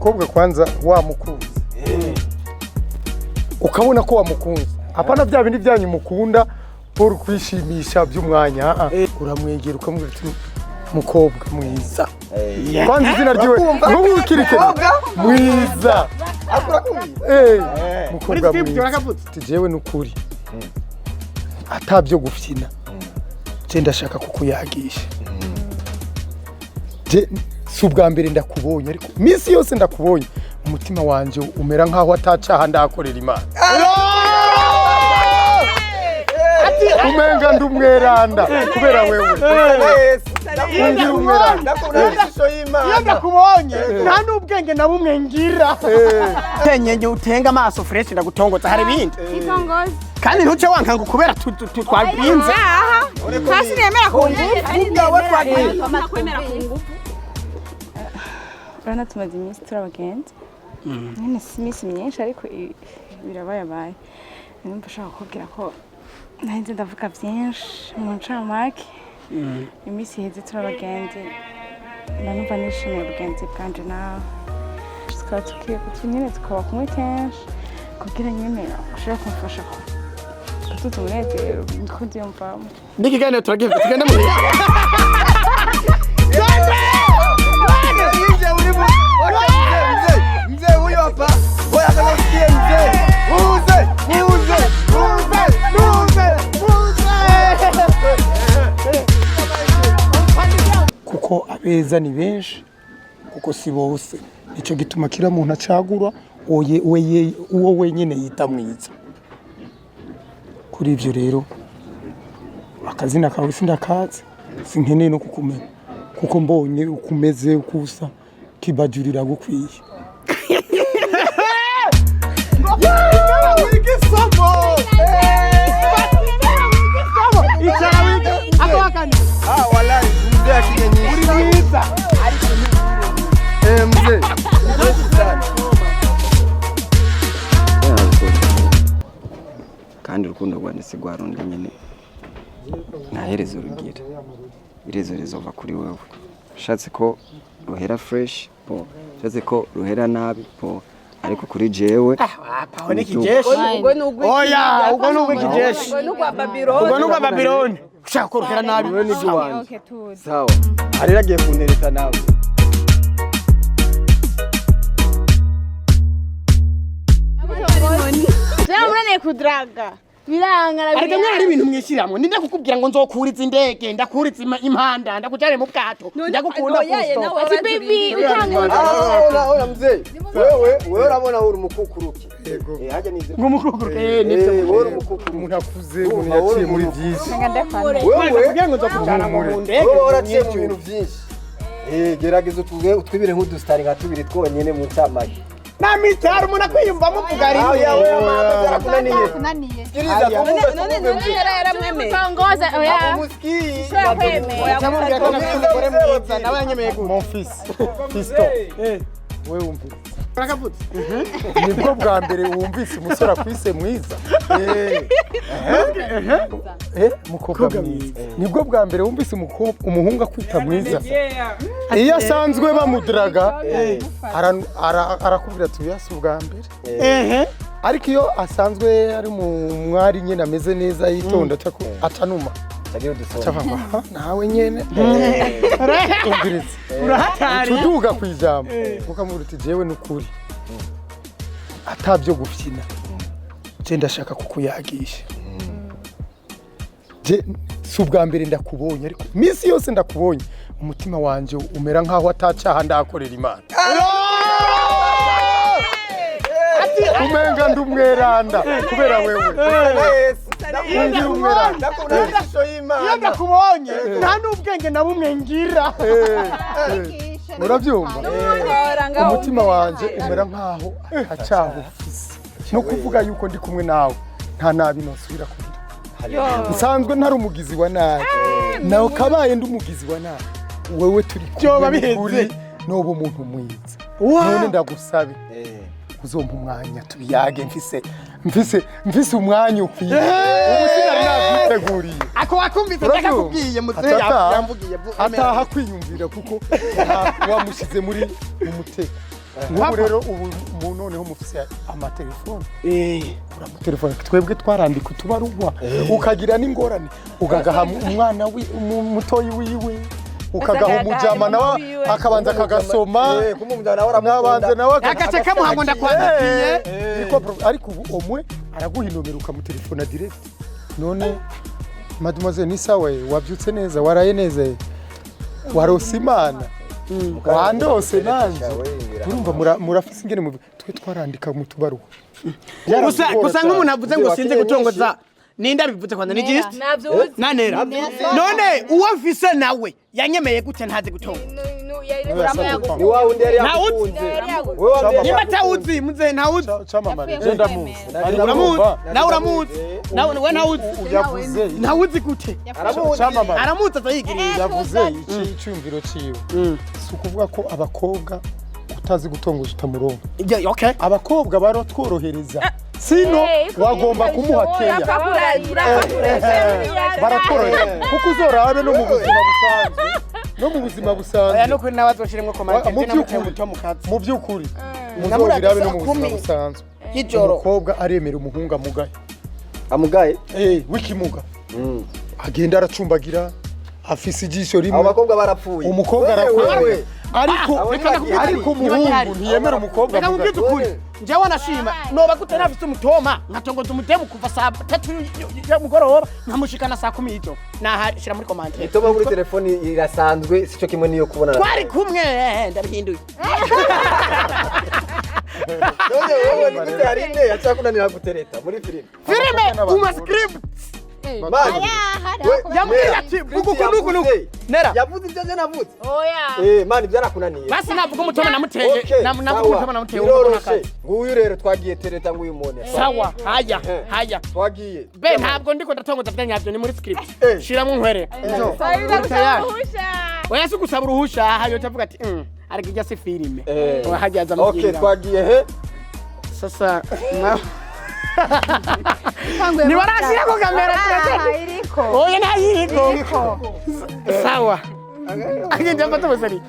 Umukobwa kwanza wamukunze, ukabona ko wamukunze, apana bya bindi byanyu mukunda pour kwishimisha by'umwanya. Ah, ah. Uramwegera ukamubwira uti: "Mukobwa mwiza." Kwanza izina ryiwe ntubukirike, mwiza. Muri mukobwa script mwiza. urakavutse. Ati: "Jewe nukuri atabyo gufyina, je ndashaka kukuyagisha. Je si ubwa mbere ndakubonye, ariko minsi yose ndakubonye umutima wanje umera nkaho atacaha ndakorera Imana, umenga ndi umweranda kubera wewe, ungira umweranda." Iyo ndakubonye nta n'ubwenge na bumwe ngira. Tenyenye utenga amaso fresh, ndagutongoza, hari ibindi. Itongozi. Kandi ntuce wanka ngo kubera twabinze. Aha hasi nemera ku ngufu. Kwemera ku ngufu. Urabona tumaze iminsi turi abagenzi nyine, si iminsi myinshi ariko birabayabaye. Numva ushaka kukubwira ko nahise ndavuga byinshi mu ncamake. Iminsi iheze turi abagenzi, nanumva nishimiye ubugenzi bwanje nawe, tukaba tukiye kutu nyine tukaba kumwe kenshi kugira nyine ushobore kumfasha kutuza umunezero niko ndiyumvamo. N'ikiganiro turagiye, tugende mu Nje uri mzee, mzee huyo hapa. Wewe nataka usikie mzee. Muze, muze, muze, muze, muze. Kuko abeza ni benshi, kuko si bose. Nicyo gituma kila muntu acagura oye weye uwo wenyine yita mwiza. Kuri ibyo rero, akazina kawe sindakazi, sinkeneye no kukumenya, kuko mbonye uko umeze, uko usa, kibajurira gukwiye. Icara wige ako wakani. Ah, wallahi mzee akija nyingi. Uri mwiza. Eh, mzee. Mzee sana. Kandi urukundo rwanjye si rwa rundi nyine, nta herezo rugira. Iherezo rizova kuri wewe. Ushatse ko ruhera fresh po, ushatse ko ruhera nabi po, ariko kuri jewe Aho ni kijeshi. Oya, ubwo ni ubw'ikijeshi. Ubwo ni ubwa Babiloni. Ubwo ni ubwa Babiloni. Ushaka ko ruhera nabi. Wewe ni iwanjye. Okay, tuzi. Sawa. Arira agiye kuntereta nawe. Byamunaniye kudaraga biranga. Ariko nyine hari ibintu mwishyiramo. Ninde kukubwira ngo nzokuriza indege, ndakuriza impanda, ndakujyane mu bwato, ndagukunda? Oya, nawe. Ati baby utanga. Ah, ona ona mzee. Wewe wewe urabona uri umukukuruki. Eh, haja nize. Ngumukukuruke nibyo. Eh, wewe uri umukukuruki. Umuntu akuze, umuntu yaciye muri byinshi. Wewe Kugira ngo nzokujyana mu ndege. wewe waraciye mu bintu byinshi. Eh, gerageza utubwe utwibire nk'udusitari nka tubiri twonyene mu ncamake. Nta mitari umuntu akwiyumvamo uvuga Ah, rimwe. ya wewe mama byarakunaniye. Kunaniye. Sikiliza, kumbe None kumbe mzee. yaramwemeye. Tongoza oya. Umusikii. Kwemera. Ndamubwira ko nafite umugore mwiza, nawe yanyemeye gutya. Mon fils, fiston, wewe wumvise? Urakavutse. Nibwo bwa mbere wumvise umusore akwise mwiza? Mukobwa mwiza. Nibwo bwa mbere wumvise umuhungu akwita mwiza? Iyo asanzwe bamudiraga arakubwira ati: "Uyu si ubwa mbere." Ariko iyo asanzwe ari mu mwari nyine ameze neza, yitonda, atanuma. Tagira udusonga. Acavuga ngo: "Aha, nawe nyene umvirize." Urahatari. Utuduga ku ijambo ukamubwira uti: "Jewe nukuri atabyo gufyina, je ndashaka kukuyagisha. Je si ubwa mbere ndakubonye, ariko minsi yose ndakubonye umutima wanje umera nkaho atacaha ndakorera Imana, umenga ndi umweranda kubera wewe, ungira umweranda." Iyo ndakubonye nta n'ubwenge na bumwe ngira. Urabyumva? Umutima wanje umera nkaho atacaha ufise, no kuvuga yuko ndi kumwe nawe nta nabi nosubira kugira. Nsanzwe ntari umugizi wa nabi, nawe kabaye ndi umugizi wa nabi, wewe turi kumwe Byoba biheze. n'ukuri noba umuntu mwiza. None ndagusabe uzompa umwanya tubiyage, mfise umwanya ukwiye. Ubu sinari navyiteguriye." Ako wakumvise ndakakubwiye muzehe. Atataha. Yamvugiye Ataha kwiyumvira kuko wamushyize muri mu mutego. Nk'ubu rero, ubu noneho mufise amatelefone, Eh. uramutelefone. Twebwe twarandika utubaruwa, ukagira n'ingorane, ukagaha umwana mutoyi wiwe, ukagaha umujama nawe wiwe. Akabanza akagasoma. Eh, kumumujana nawe aramukunda. Nabanze nawe Agace kamuha ngo ndakwandikiye. Ariko ubu omwe araguha inomero, ukamutelefona direct: "None mademoiselle, ni sawa? Wabyutse neza? Waraye neza? Warose Imana? Wandose nanje?" Urumva murafise ingene twe twarandika mu tubaruwa. Gusa nk'umuntu avuze ngo sinzi gutongoza, ninde abivuze kwanza? Ni Nera. gist Navyuzi. Nanera. None uwo mfise nawe yanyemeye gute ntazi gutongoza? Ni wa wundi yari Ntawuzi. yagukunze. Wewe wambwiye. Nimba atawuzi muzehe, ntawuzi. Camamare. Yapfuye Je ndamuzi. kwemera. Ariko Uramuzi? urumva, Nawe uramuzi? Nawe we ntawuzi? Yavuze. Ntawuzi gute? Aramuzi. Camamare. Aramuzi, aza yigiriye. Yavuze icyumviro ciwe. Si ukuvuga ko abakobwa utazi gutongoza utamuronka. Yeah, okay. Abakobwa baratworohereza, sino wagomba kumuha keya. Baratworohereza kuko uzorabe no mu buzima busanzwe, no mu buzima Oya, busanzwe. nukuri nawe azoshiremwo commentaire. Mu Je namuteye by'ukuri. umuto mu kazi. Mu by'ukuri muzobirabe no mu buzima Kumi. busanzwe, Y'ijoro. umukobwa aremera umuhungu amugaye. Amugaye. W'ikimuga, agenda aracumbagira, afise ijisho Abo rimwe. bakobwa barapfuye. Umukobwa Wewe, arakwemera, wewe. ariko Abo ntibagiye. ariko umuhungu ntiyemera umukobwa Reka amugaye. nkubwize ukuri, njyewe nashima noba gute nafise umutoma, nkatongoza umudemu kuva saa 3 y'umugoroba, nkamushikana saa 10 y'ijoro. Nahashira muri commentaire. Itoma kuri telefoni irasanzwe, sico kimwe niyo kubonana. Twari kumwe, ndabihinduye. None wewe ni gute hari ine yacakunanira gutereta muri filime? Filime uma script. Mani, Yambwiye ati vuga uku nuku nuku. Nera. Yavuze ibyo nje navuze. Oya. Eh, mani, byarakunaniye. Basi navuga umutoma namuteye. Okay, Navuga sawa. umutoma namuteye. Biroroshe. Nguyu rero twagiye tereta, nguyu mone. Sawa, haya haya. Twagiye. Be ntabwo ndiko ndatongoza bya nyabyo, ni muri script. Eh. Shiramo nkwere. Tayari. Oya, si gusaba uruhusha, hayo tavuga ati ariko ijya si filime." Eh. Oya, hajya aza Okay, amubwira. twagiye he? Sasa ntibarashyirako kamera. Iriko. Oya, ntayiriko. Sawa, agenda afata umusari.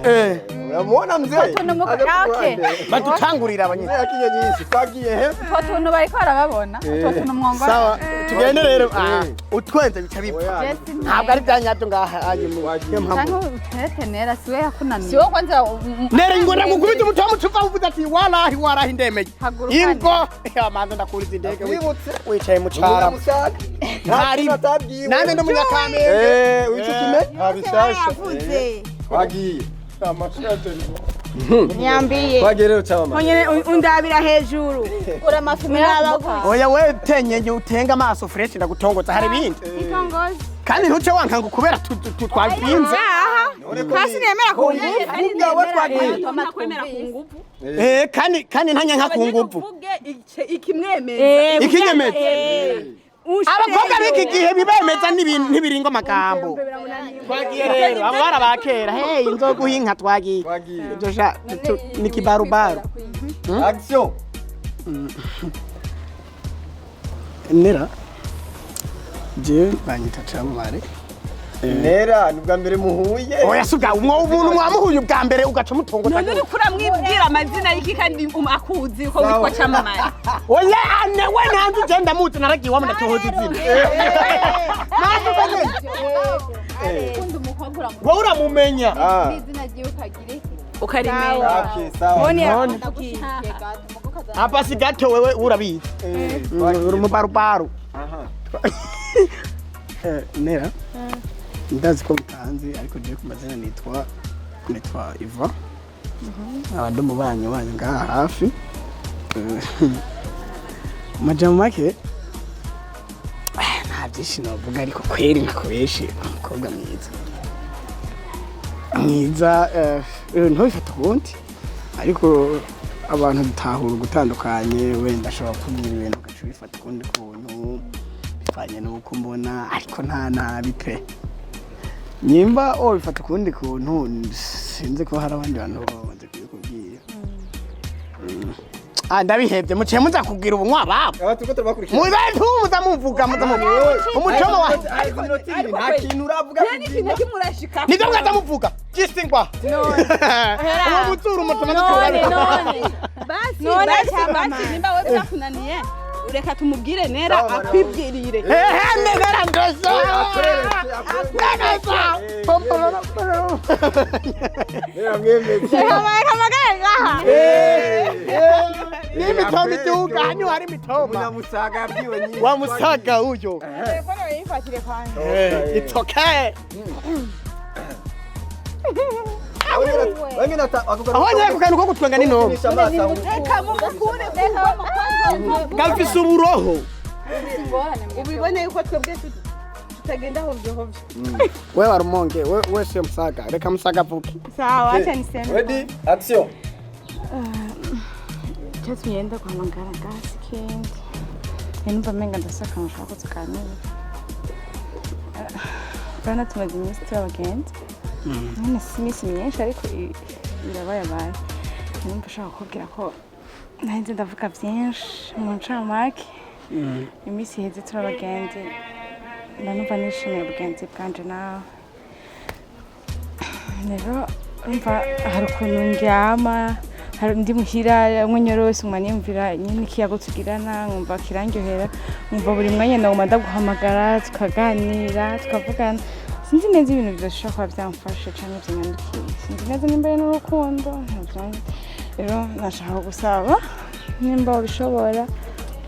Eh. Uramuona mzee? Tuntu Aza ku okay. ruhande. Badutangurira abanye. Mzee akinye nyinshi. Twagiye he? Utwo tuntu bariko barababona, utwo tuntu mwongora. Sawa, tugende rero. Ah, utwenze bica bipfa. Oya. Ntabwo ari bya nyabyo ngaha aje mu niyo mpamvu. Canke uterete nera, siwe yakunaniye. Siwo kwanza. Nere, ngo ndagukubita umutwe w'umucupa, uvuze ati: "Walahi, walahi, ndemeye." Haguruka. Ingo yamanza ndakuriza indege. Wibutse. Wicaye mu carama. Umunyamusaga. Ntari. Atabwiwe. Nanjye ndi umunyakamenge. Eh, wicukime? Nta bishasha. Yavuze. Twagiye. Amashati. Nyambiye. Twagiye rero, cyamamare. Onyene undabira hejuru. Ura mafilime. Oya, we tenyenye utenga amaso fresh, ndagutongoza, hari ibindi. Itongozi. Kandi ntuce wankanga kubera twabinze. Kasi nemera ku ngufu. Vuga we, twagiye. Kwemera ku nguvu. Eh, kandi ntanyanka ku nguvu. Uvuge ikimwemeza. Ikinyemeza. Abakobwa b'iki gihe bibemeza n'ibintu ntibiringo amagambo. Twagiye rero, abo bara ba kera, hey, inzoguha inka, twagiye. Twagiye. Ibyo sha ni kibarubaru. Action. Nera, je banyita Camamare. Nera, ni bwa mbere muhuye. Oya, si ubwa umwo umuntu mwamuhuye ubwa mbere ugaca umutongoza. None uriko uramwibwira amazina y'iki kandi akuzi ko witwa Camamare? Oya, ane we ntanzi, je ndamuzi, naragiye iwabo ndatohoza izina. Navuga nyene. Ukunda umukobwa uramuzi. Wowe uramumenya. Ah. N'izina ryiwe ukagira iki? Ukarimenya. Okay, sawa. Ndagushigikiye gato, umukobwa aza- Apa si gato, wewe urabizi. Eh, Uri umubarubaru. Aha. Nera, ndazi ko mutanzi, ariko je ku mazina nitwa Iva, nkaba ndi umubanyi wanyu ngaha hafi. Majambo make, nta byinshi novuga, ariko kweri nkakubeshi, umukobwa mwiza mwiza. Ntubifate ukundi, ariko abantu dutahura ugutandukanye. Wenda ashobora kukubwira ibintu ugaca ubifata ukundi kuntu bivanye n'uko mbona, ariko nta nabi pe. Nimba wabifata ukundi kuntu, sinzi ko hari abandi bantu baba bamaze kubikubwira. Ah, ndabihebye, muciye muza kubwira ubunywa babo. Aba turiko turabakurikira. Mubantu muza muvuga, muza muvuga umutomo wa Ariko iminota 2 nta kintu uravuga. Nta n'ikintu na kimwe urashika. Nibyo mwaza muvuga gisingwa uwo mutsura umutomo. None none. Basi None basi cyamamare. basi, nimba we byakunaniye, reka tumubwire nera akwibwirire. Ehe, nera ndoso. Akwereke, akwereke. Neza. Rero mwemeze. Kamagara ngaha. N'imitoma iduga hano hari imitoma. Munyamusaga yabwiwe nyinshi. Wa musaga uyo. Telefone bayifatire kwanza. It's okay. Aho nyine ku kantu ko gutwenga ni noma. Reka mumukure kugwamo kwanza. Gafise uburoho. Ubibone yuko twebwe tutagenda hovyo hovyo. We warumonge we, we siyo musaga, reka musaga avuge. Sawa, acha niseme. Ready, action. Icyatumye yenda guhamagara gasi kindi, numva menga ndasaka nshaka ko tuganira. Urabona tumaze iminsi turi abagenzi nyine, si iminsi myinshi ariko birabayabaye. Numva ushaka kukubwira ko nahise ndavuga byinshi mu ncamake. Iminsi iheze turi abagenzi, ndanumva nishimiye ubugenzi bwanje nawe. Rero urumva hari ukuntu ndyama, hari ndi muhira umwe wese umwa niyumvira nyine ikiyago tugirana, nkumva kirandyohera, nkumva buri mwanya naguma ndaguhamagara, tukaganira, tukavugana. Sinzi neza ibintu bidashobora kuba byamfashe canke byanyandukiye, sinzi neza nimba ari n'urukundo, ntabyo nzi. Rero nashaka gusaba nimba wabishobora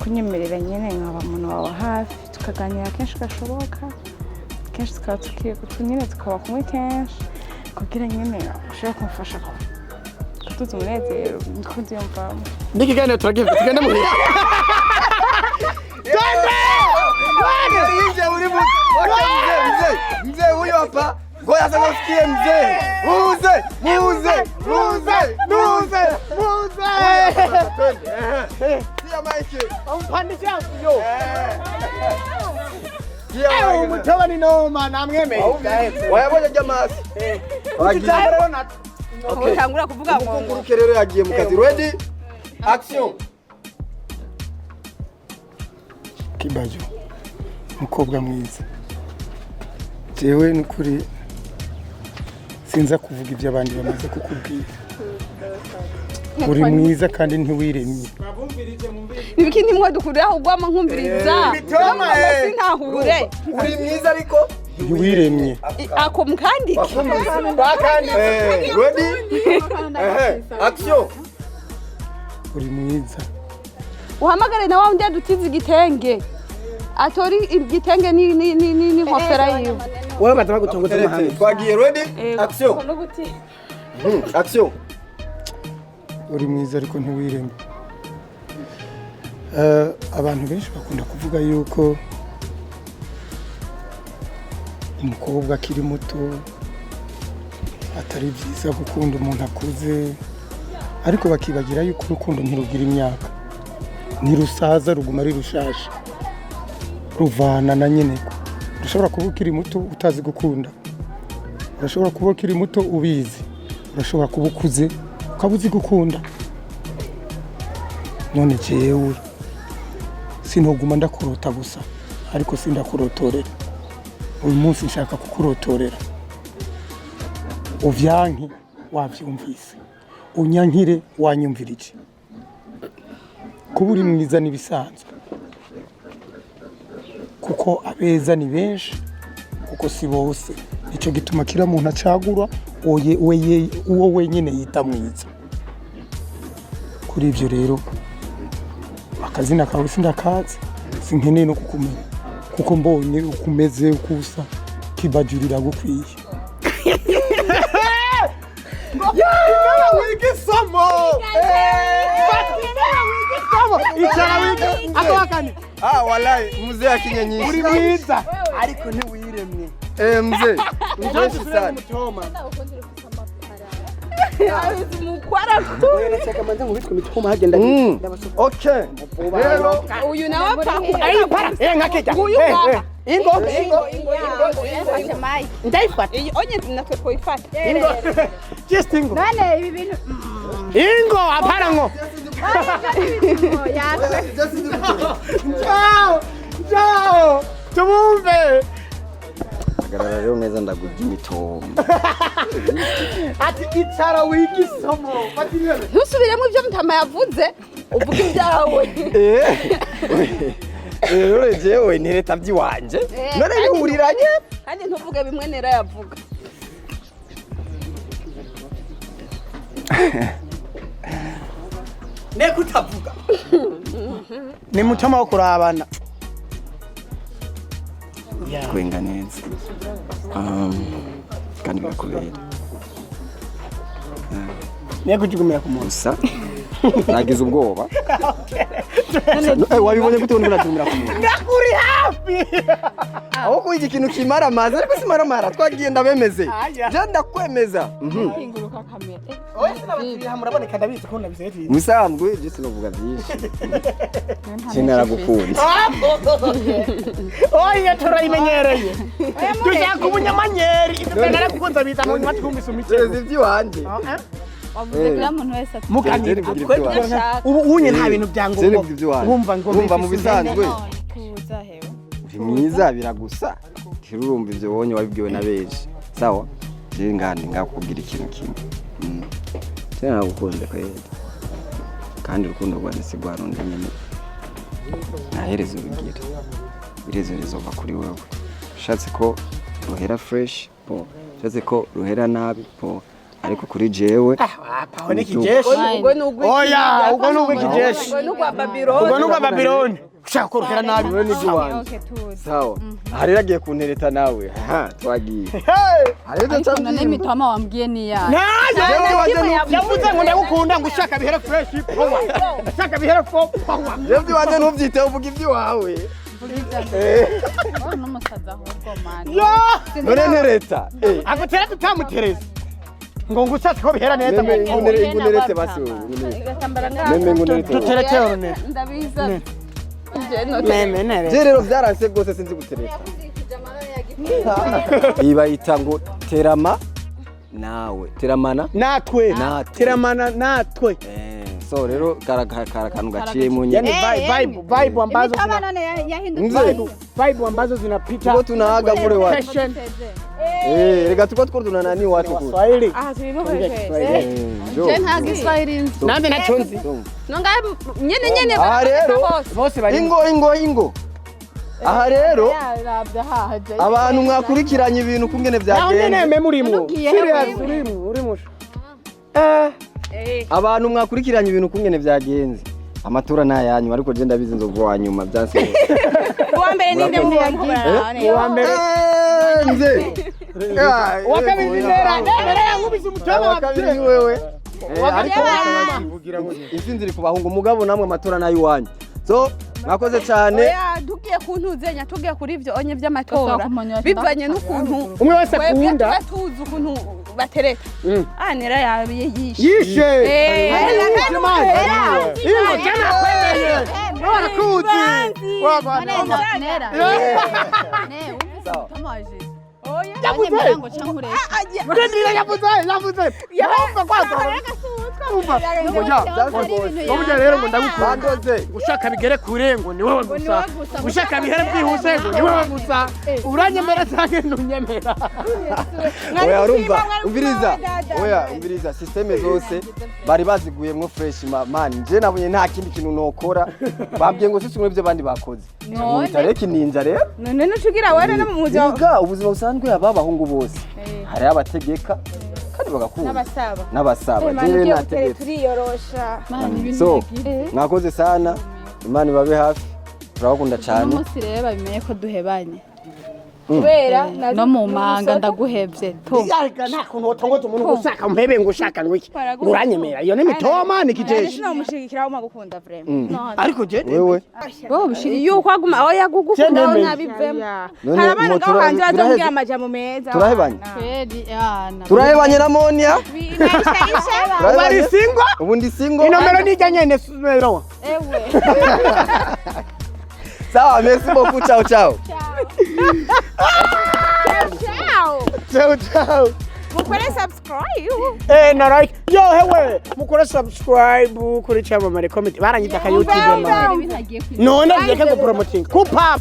kunyemerera nyine nkaba umuntu wawe hafi, tukaganira kenshi gashoboka kenshi, tukaba tukiye nyine, tukaba kumwe kenshi, kugira nyine ushobore kumfasha kutuza umunezero niko ndiyumvamo. N'ikiganiro turagiye, tugende muhira. Nje uri mu. Okay, mzee, mzee. Mzee huyo hapa. Ngoja sasa usikie mzee. Muze, muze, muze, muze muze. Twende. Ehe. Tia maiki. Umpandisha yo. Tia Ewe maiki. umutoba ni noma, namwemeye. Wayabonye jamasi. Wagiye. Okay. Utangura kuvuga ngo Umukunguruke rero yagiye mu kazi. Ready? Action. Kibajo, mukobwa mwiza, jewe nukuri sinza kuvuga ibyo abandi bamaze kukubwira. Uri mwiza kandi ntiwiremye. Ibiki ntimwe dukuriraho ugwamo nkumviriza. Mitoma, eh. Sintahure. Uri mwiza ariko Ntiwiremye. Ako mukandike. Eh, ready? Ehe, action. Uri mwiza. Uhamagare na wa wundi yadutiza igitenge, atori igitenge n'inkofera yiwe. Wewe baza bagutongoza amahanga. Twagiye, ready? Action. Action. Uri mwiza ariko ntiwiremye. Abantu benshi bakunda kuvuga yuko umukobwa akiri muto atari byiza gukunda umuntu akuze, ariko bakibagira yuko urukundo ntirugira imyaka, ntirusaza, ruguma ari rushasha, ruvana na nyeneko. Urashobora kuba ukiri muto utazi gukunda, urashobora kuba ukiri muto ubizi, urashobora kuba ukuze ukaba uzi gukunda. None jewe sinoguma ndakurota gusa, ariko sindakurotorera. Uyu munsi nshaka kukurotorera, uvyanke wavyumvise, unyankire wanyumvirije. Kuba uri mwiza n'ibisanzwe, kuko abeza ni benshi, kuko si bose. Nicyo gituma kila muntu acagura oye weye uwo wenyine yita mwiza. Kuri ibyo rero, akazina kawe sindakazi, sinkeneye no kukumenya, kuko mbonye uko umeze, uko usa, kibajurira gukwiye. Wiga isomo. Icara wige ako wakane. Ah, wallahi mzee akinye nyinshi. Uri mwiza ariko ntiwiremye. Eh, mzee. Mzee sana. Mutoma. Mukwara ku Nashaka manza nkubitwe imitoma hagenda. Okay. Rero uyu nawe apfa. Ayi para eh nkakijya. Nguyu ngaha. Ingo ingo. Yafashe mike. Ndayifata. Iyi onye natwe twifata. Ingo, just ingo. None ibi bintu Ingo, apana ngo. Ciao ciao, tubumve. Hagarara rero neza, ndagurya imitombo. Ati icara wiga isomo, fata intebe. Ntusubiremo ibyo mutama yavuze, uvuga ibyawe. Rero jewe ntereta by'iwanje none bihuriranye. Kandi ntuvuge bimwe nera yavuga. Ne kutavuga ni mutama wo kurabana. Twenga neza. Kandi birakubera. Ne kujugumira ku muntu. Gusa nagize ubwoba. Wabibonye gute ubundi unajugumira ku muntu? Ndakuri hafi. Aho kuyiga ikintu kimara amazi, ariko simaramara twagiye ndabemeze. Aya. Je ndakwemeza. Hinguruka kamera. Oya, sinabatiriha, muraboneka, ndabizi ko nabisetiye. Musanzwe je sinovuga byinshi, je naragukunda. Oya, turayimenyereye, dushaka ubunyamanyeri. Ibyo naragukunze biza mu nyuma twumvise umukino. Tuzi iby'iwanje. Wavuze kuri muntu wese ati Mukanira. Jewe mvugira iby'iwanje. Ubu unye nta bintu bya Jewe ngombwa. mvuga iby'iwanje. Wumva ngo Wumva mu bisanzwe tuza hewe. Uri mwiza biragusa, ntirurumva ibyo wonye wabibwiwe na benshi. Sawa, je ngandi ngakubwira ikintu kimwe. Je naragukunze kweli, kandi urukundo rwanjye si rwa rundi nyene, ntaherezo rugira. Iherezo rizova kuri wewe. Ushatse ko ruhera fresh po, ushatse ko ruhera nabi po, ariko kuri jewe Aho ni kijeshi. Ubwo ni ugw'iki- Oya, ubwo ni ugw'ikijeshi. Ubwo ni ugwa Babiloni. Ubwo ni ubwa Babiloni, ushaka ko ruhera nabi. Wewe ni iby'iwanje. Okay, tuza. Sawa, aha rero agiye kuntereta nawe. Aha twagiye. Aha rero Ariko none imitoma wambwiye ni iyahe? Nayo yavuze ngo ndagukunda, ngo ushaka bihere fresh power, ushaka bihere fo power. Jewe iby'iwanje ntubyiteho, uvuga iby'iwawe. Wowe n'umusazi ahubwo mani. Yo. None ntereta. Agutera tutamutereza ngo ushatse ko bihera neza ngo Meme ingunerete basi wewe, ingunerete. Meme ingunerete wewe. Duterete none. Ndabiza. Je no. Meme nere. Je rero byaranse rwose, sinzi gutereta. Iyi bayita ngo terama nawe, teramana natwe. Natwe. Teramana natwe. So rero kara kantu gaciyemo Yani nyine. vibe vibe vibe ambazo Imitoma zina none yahindutse. Mzee, vibe ambazo zinapita. tuko tunaaga kule watu. Fashion. Reka tuko tuko tunanani watu kule. Swahili. Aha turimo kwese. Njoo. Je nta giswahili nzi. Nande naconzi. Nonga nyene nyene. Aha rero bose. Bose bari. Ingo ingo ingo. Aha rero Yarabye haje. abantu mwakurikiranye ibintu kungene Naho nyene byagenze. meme urimo. Ugiye Serious wewe. urimo urimo. Abantu mwakurikiranye ibintu kungene byagenze. Amatora ni ayanyu, ariko je ndabizi nzovuga wa nyuma byanse. Uwa mbere ninde mu Uwa mbere. Mzee. Uwa kabiri ni Nera. Nera yankubise umutoma Uwa wa kabiri ni wewe. Ariko intsinzi iri ku bahungu, mugabo namwe amatora nayo iwanyu. So mwakoze cyane. Oya, tugiye ku ntuzenya, tugiye kuri ibyo onye by'amatora Gusa kumanywa bivanye n'ukuntu Umwe wese twebwe akunda. tuba tuzi ukuntu batereta. Ah, nera yabiye yishe. Yishe. Eh, Yishe man. Ingo tena kwemeye. Warakuzi. Wagwana. Nera. Ne, wumvise umutoma wa Jesu. Yavuze. Wanyemera ngo canke ureke. Nera yavuze yavuze. Yumva kwanza. Umva. Ngo burya rero ngo ndagukunda. Badoze. Ushaka bigere kure ngo ni wowe gusa. wowe gusa. Ushaka bihere byihuse ngo ni wowe gusa. Uranyemera cyangwa ntunyemera? Oya, urumva, umviriza, oya umviriza, système zose bari baziguyemwo fresh man. Je nabonye nta kindi kintu nokora, babwiye ngo sisi ibyo abandi bakoze. None. Mutareke ninja rero. None nucugira wera no mu muzima. Biga ubuzima busanzwe, aba bahungu bose hariho abategeka kandi bagakunda. N'abasaba. N'abasaba. Je nategetse. Turiyorosha. So mwakoze sana, Imana ibabe hafi, turabakunda cyane. Umunsi rero babimenye ko duhebanye. Kubera no mu manga ndaguhevye to. Yarega nta kuntu wotongoza umuntu ngo ushaka mpebe, ngo ushaka ngo iki, ngo uranyemera. Iyo ni mitoma ni kijeshi. Sinamushigikira gukunda vraiment. Ariko je Wewe Wowe ubishigikira. Yuko aguma oya gugukunda Nemeye. nabivemo. None Hari abana ngaho hanze turaheze? bazombwira amajambo meza. Turahebanye. Kweli yana. Turahebanye na Monia. Bari single. Ubu ndi single. Inomero nijya nyene sumero. Ewe. Sawa, merci beaucoup, ciao ciao. Ciao. Ciao ciao. Mukore subscribe. Na like yo hewe, mukore subscribe kuri Cyamamare Comedy. Baranyita ka YouTube man. None reka ngo promoting kupa.